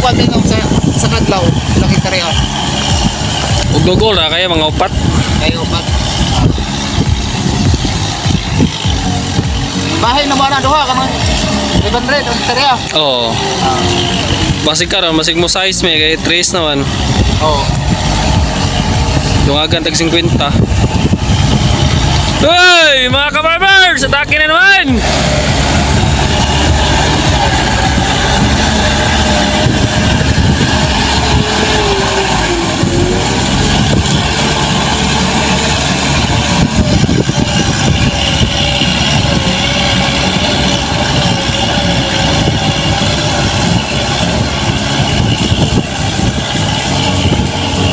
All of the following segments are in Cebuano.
kuan din sa kadlaw, laki karya. Ug gugol ra kaya mga upat. Kayo upat. Bahay na ba na duha kanang 500 ang karya. Oo. Basig karon, basig mo size may kay 3 naman. Oo. Dungagan tag 50. Hoy, mga ka-farmers, atake na naman.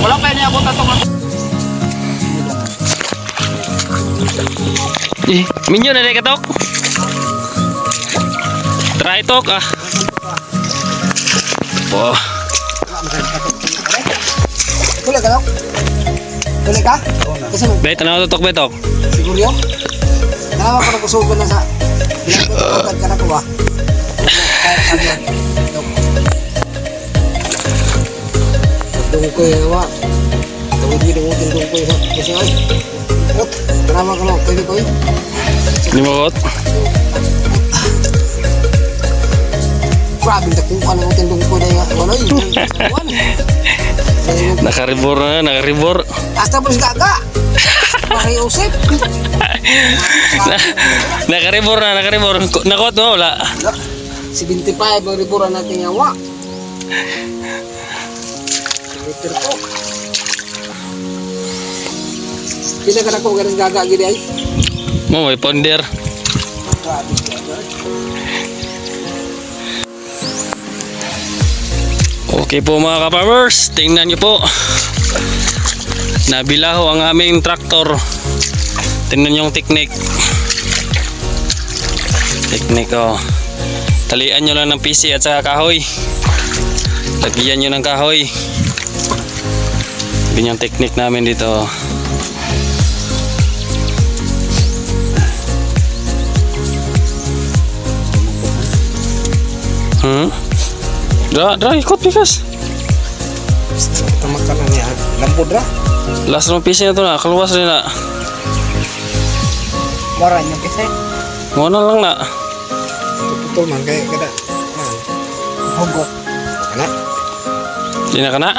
Wala pa niya abot atong Eh, minyo na rin katok. Try tok ah. Oh, Wala ka dok? Wala ka? Kasi mo, bet ano to tok betok. siguro yun. Nalawa ko na kusugan na sa bilang ka na ko ba? Kahit ano yan. Dok. Dungkoy wa. Tawid gid ang utin dungkoy sa kasi ay. Ot, tanawa ko no, pwede ko. Limot. Grabe ta kung ano utin dungkoy dai nga. Wala yun. Nakaribor na, nakaribor. Hasta po si gaga. Pare usip. Nakaribor na, nakaribor. Nakot mo wala. 75 ang riburan natin nga wa. Liter ko. Pila ka na ko ganun gaga gid ay. Mo may ponder. Grabe gaga. Okay po mga ka-farmers, tingnan niyo po. Nabilaho ang aming traktor. Tingnan niyo yung technique. Technique oh. Talian niyo lang ng PC at saka kahoy. Lagyan niyo ng kahoy. Ganyan technique namin dito. Dra, dra, ikot bigas. Tama ka na niya. Lambod ra. Last ng PC na to na, kaluwas rin na. Mora niyo kasi. Muna lang na. Putol man kay kada. Hugot. Ana. Di na ka na.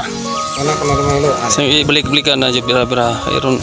Ana ka na malo. Sa ibalik-balik ka na, bira-bira. Iron.